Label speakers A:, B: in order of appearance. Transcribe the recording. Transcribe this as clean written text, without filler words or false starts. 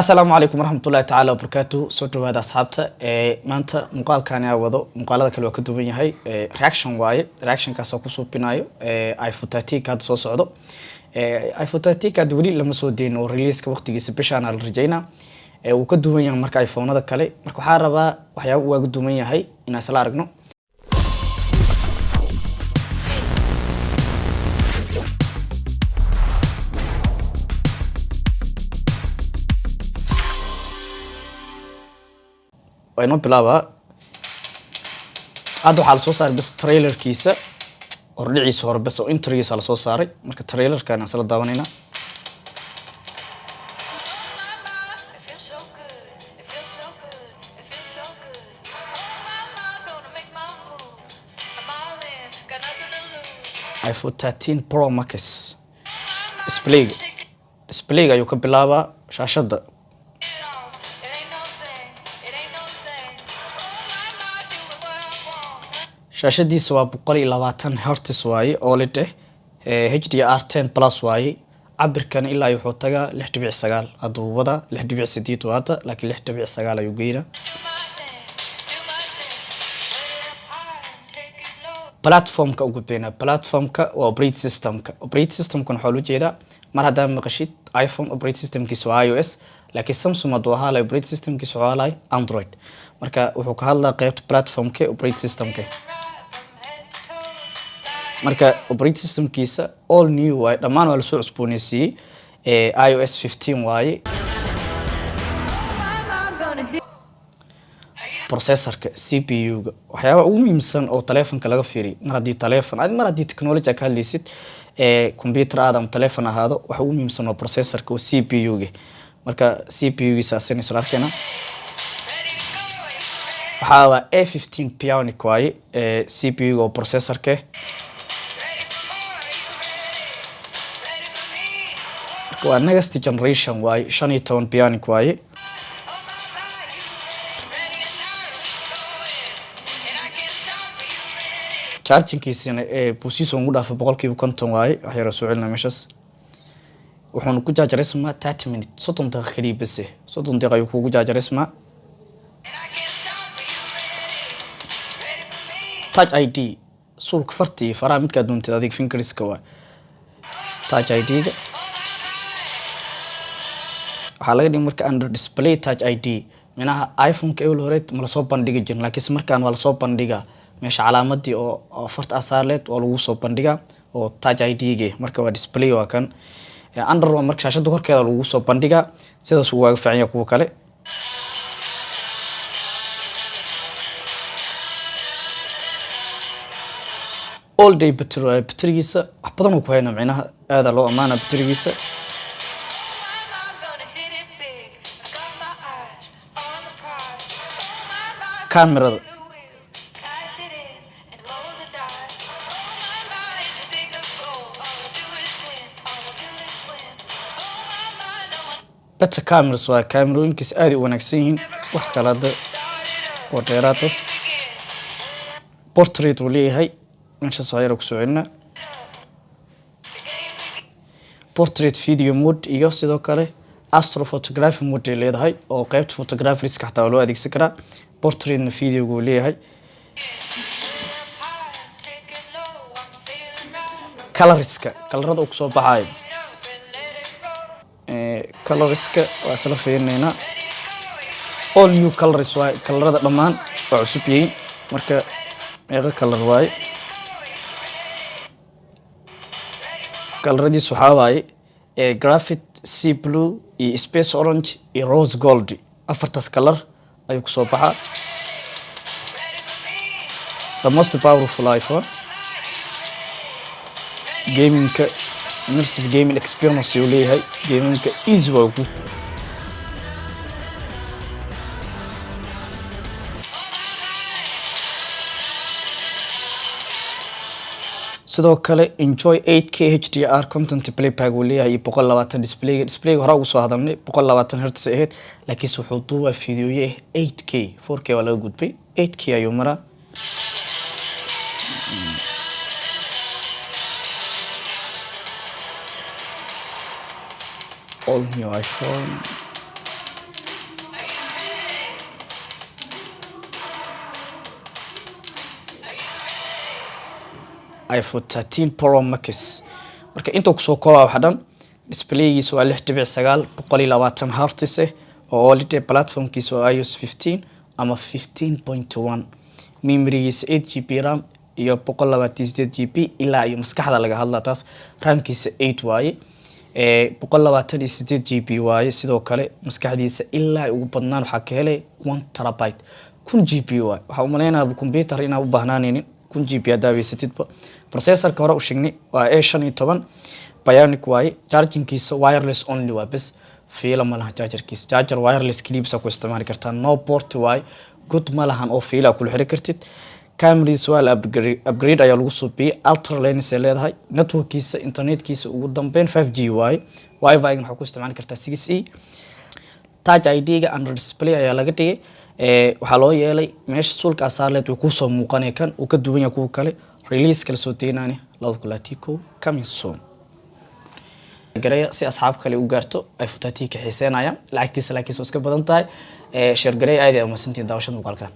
A: Asalaamu calaykum waraxmatullahi tacaala wabarakaatu. Soo dhawaada, asxaabta. Maanta muuqaalkani aa wado muuqaalada kale waa ka duwan yahay. Reaction waaye, reactionkaas oo ku suubinayo iPhone 13 hadda soo socdo. iPhone 13 hadda weli lama soo deyn oo releaseka waqtigiisa bishaan la rajaynaa. Wuu ka duwan yahay marka iPhone-ada kale. Marka waxaa rabaa waxyaaba uu waaga duwan yahay inaan isla aragno. Waa inoo bilaabaa. Hadda waxaa lasoo saaray bas trailerkiisa, hordhiciisa hore bas oo introgiisa lasoo saaray. Marka trailerkan aan isla daawanayna.
B: It feels so good. It feels so good. It feels so good. Oh my my, gonna make my move. I'm all in, got nothing to lose.
A: iPhone 13 Pro Max displayga, displayga ayuu ka bilaabaa shaashadda.
B: It off. It ain't no thing. It ain't no thing. Oh my my, doing what I want.
A: Shaashadiisa waa 120 hertz waaye, OLED eh, HDR 10+ waaye. Cabirkan ilaa wuxuu tagaa 6.9. Hadda wuu wadaa 6.8 waa hadda, laakiin 6.9 ayuu geynaa.
B: Do my thing. Do my thing. Put it up high and take it low.
A: Platformka u gudbaynaa. Platformka waa operating systemka. Operating systemkan waxaa loo jeedaa, mar haddaa maqashid iPhone, operating systemkiisa waa iOS, laakiin Samsung hadduu ahaa lahay, operating systemkiisa wuxuu ahaa lahay Android. Marka wuxuu ka hadlaa qeybta platformka, operating systemka.
B: Right from head to toe.
A: Marka operating systemkiisa all new waaye, dhammaan waa lasoo cusbooneysiiyey. iOS 15 waaye.
B: My my, gonna hit.
A: Processorka, CPU-ga, waxyaabaha ugu muhiimsan oo taleefanka laga fiiriyo. Mar haddii taleefon mar haddii technology aad ka hadlaysid, computer aad ama taleefon ahaado, waxa ugu muhiimsan waa processorka oo CPU-ga. Marka CPU-giisa asina isla arkayna. Waxaa waa A15 Bionic waaye CPU-ga oo processorka. Marka waa next generation waaye, 15 Bionic waaye. Chargingkiisina buusiisa ugu dhaafa 50% waaye. Wax yar soo celina meeshaas. Wuxuuna ku jaajareysmaa 30 minute, 30 daqiiqa kaliya bese. 30 daqiiqa ayuu kugu jaajareysmaa. Touch ID, suulka farta iyo faraha midkaa doontid adiga, fingerska waa Touch ID-ga. Waxaa laga dhigay marka under display Touch ID. Minaha iPhone-ka ewel hore ma lasoo bandhigi jirin, laakiinse markaan waa lasoo bandhigaa. Meesha calaamadii oo farta asaarleed waa lagu soo bandhigaa oo Touch ID-ga. Marka waa display, waa kan under, waa marka shaashada korkeeda lagu soo bandhigaa. Sidaas uu waaga fiican yahay kuwa kale. All day battery waaye. Batterigiisa wax badan uu ku haynaa, micnaha aada loo amaana batterigiisa. Kamerada, better cameras waa, kaamerooyinkiisa aad u wanaagsan yihiin. Wax kale hadda oo dheeraad ah, portrait uu leeyahay. Meeshaas waa yara kusoo celinaa. Portrait video mode iyo sidoo kale astrophotography mode ay leedahay, oo qeybta photographerska xataa waa loo adeegsan karaa. Portraitna videoga uu leeyahay. Colorska, kalarada uu kusoo baxaayo, colorska waa isla fiirinaynaa. All new colors waaye, kalarada dhammaan waa cusub yihiin. Marka meeqa color waaye? Kalaradiis waxaa waaye graphite, sea blue iyo space orange iyo rose gold. Afartaas kalar ayuu kusoo baxaa. The most powerful iPhone. Gamingka, immersive gaming experience uu leeyahay. Gamingka easy waa ku. Sidoo kale enjoy 8K HDR content playback uu leeyahay iyo 120 displayga. Displayga hore ugu soo hadalnay, 120 hertz ahayd, laakiinse wuxuu duubaa fiidiyoye 8K. 4K waa laga gudbay, 8K ayuu maraa. All new iPhone. iPhone 13 Pro Max. Marka intuu kusoo koobaa waxa dhan, displaygiisa waa 6.9, 120 hertz oo OLED, platformkiisa waa iOS 15 ama 15.1, memorygiisa 8 GB RAM iyo 128 GB ilaa iyo maskaxda laga hadlaa. Taas RAM-kiisa 8 waaye, 128 GB waaye. Sidoo kale maskaxdiisa ilaa ay ugu badnaan waxaa ka helay 1 terabyte, 1000 GB waaye. Waxaa umaleynaya computer inaa u baahnaanaynin 1000 GB haddaa weysatidba. Processorka hore u sheegnay waa A15 Bionic waaye. Chargingkiisa wireless only waa bes, fiila ma laha chargerkiisa, charger wireless clips ku isticmaali kartaa, no port waaye, god ma lahan oo fiila kula xiri kartid. Cameradiisa waa la upgrade ayaa lagu suubiyey, ultra lens ay leedahay. Networkiisa, internetkiisa ugu dambeyn 5G waaye, WiFi waxaa ku isticmaali kartaa 6E. Touch ID-ga under display ayaa laga dhigay, waxaa loo yeelay meesha suulka asaarleed way kusoo muuqanaya. Kan uu ka duwan yahay kuwa kale. Release kala soo deynaani 2021, coming soon. Gareya si asxaab kale u gaarto iPhone 13 ka xiiseynaya, lacagtiisa laakiin soo iska badan tahay. Share gareya. Aad ay umahadsantihiin daawashada muuqaalkan.